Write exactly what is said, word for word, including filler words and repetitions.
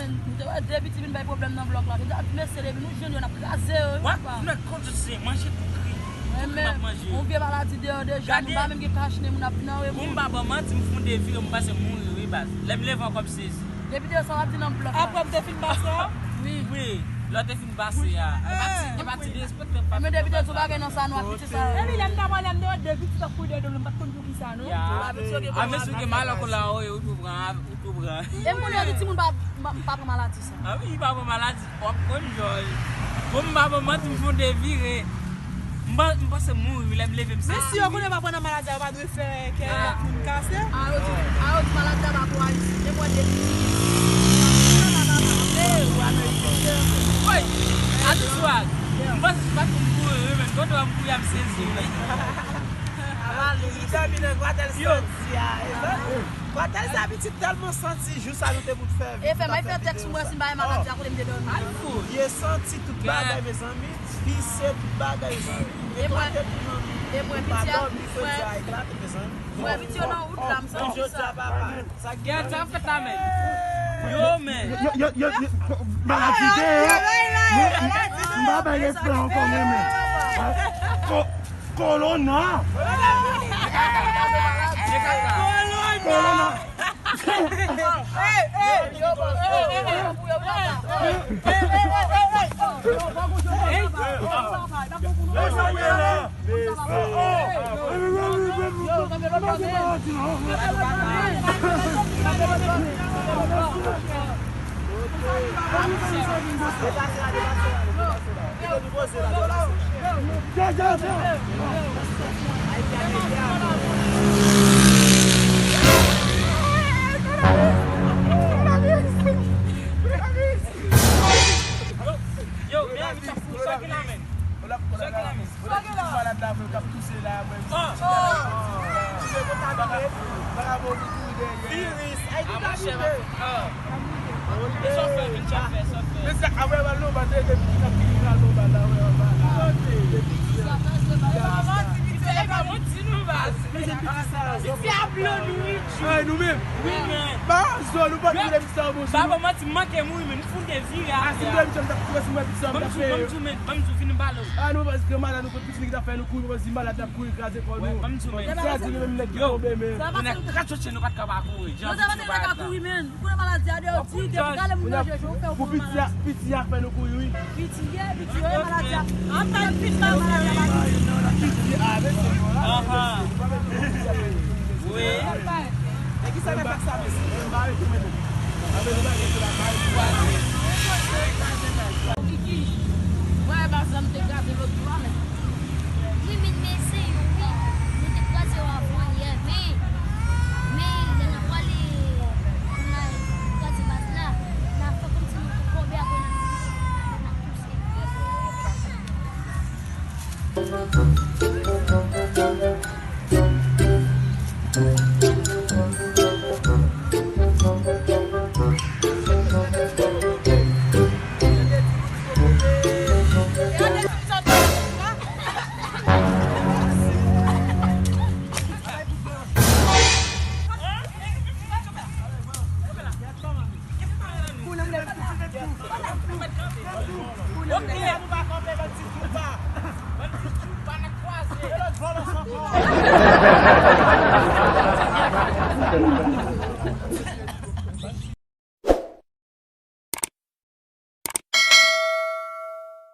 Nou te wè de piti vin bay pwoblèm nan blòk la. Te di mesye depi nou jwenn yo n ap kraze yo, wi, papa. Mwen konn se manje kou kri. Kou kri n ap manje yo. Yon vye maladi deyò deja, nou pa menm gen kach nen moun ap nan, wi. Pou m pa ban manti, m fon devire, m panse m mouri, wi, baz. Lè m leve ankò, m sezi. Depi de sa w ap di nan blòk la. Apre m te fin pase a? Wi. Wi, lè w te fin pase a. E pa ti, e pa ti derespektan, papa. Ebyen depi de sa w bagay nan sa nou ak piti sa. Epi lè m ta pale m te wè de piti ap kouri dèyè do m, m pa t konn pou kisa non. Ya. A mesye w gen mal ankò la, wi, ou tou pran, ou tou pran. E m konnen yo di timoun pa, pa, pa pran maladi sa. A wi, pa pran maladi. W ap konn jòj. Bon, m pa ban manti, m fon devire. M pa, m panse m mouri, wi, lè m leve, m sezi. Men si yo konnen pa pran nan maladi a, yo pa dwe fè kè moun kase. A yo di, a yo di maladi a pa pou Ayisyen. Men mwen de piti. Woy, a di swag. M panse se pa pou m kouri, wi, men konn wè m kouri a, m sezi, wi. Li dòmi nan gwatèl santi a. Gwatèl sa pitit tèlman santi, jou sa nou te bout fè. E fè m ay fè tèks mwen si m pa gen maladi a kote m te dòmi. Li santi tout bagay, mezanmi. Pise tout bagay, mezanmi. Eklate tou, mezanmi. Li pa dòmi, fredi a eklate, mezanmi. Mwen piti yo nan wout la, m santi sa. Sa gen sa fèt la, men. Yo, men. Yo, yo, yo, yo, maladi de, m pa bay respè ankò, men, men. Ko-, Kolona! Kolona! Yo, yo, men a mi sa fou, sa ki la men. Sa ki la men. Malad la vre k ap touse la, mwen. Viris. Ay, tout a vide. E sa w fè, men sa w fè, sa w fè. Men sa, apre, ba, nou, ba, te, te, pitit ap vini, ba, nou, ba, la, wè, ba, la. Te, te, pitit, la. E pa manti, non, baz. Men se pitit sa, yo. Pitit a blan, nou, wi, Djou. Ay, nou menm. Wi, men. Ba, zo, nou pa t vle pitit sa, bon, ba, bon, manti, m manke mouri, men m fout de vire a. A, si m te, m t ap tou, si m wè pitit sa, m t ap fè. Ban m di w, men, ban m di w, vin m pale w. A, nou, baz, gen malad, nou, Pitit ki t ap fè nou kouri, nou di malad ap kouri kraze kò nou. Sa di nou menm nèg ki tonbe, men. Kounye a kat sòt chen nou pa t ka pa kouri. Jan piti yo pa t la. Kounye maladi a deyò ti, depi kale moun nan jeje, ou fè ou pran maladi. Pou piti a, piti a fè nou kouri, wi. Piti ye, piti yo, maladi a. An fè piti pa maladi a pa piti. Piti a, men se bon, la. Wi. E ki sa k ap sa, mesye? Mwen pa rete, men. Kiki, wè, baz la, m te kraze lòt jou a, men. Wi, men, men se yo, wi. Nou te kwaze yo avan yè, men, men, lè n ap prale, n al kwaze baz la, n a fè kòmsi nou te tonbe apre n ap, n ap pouse.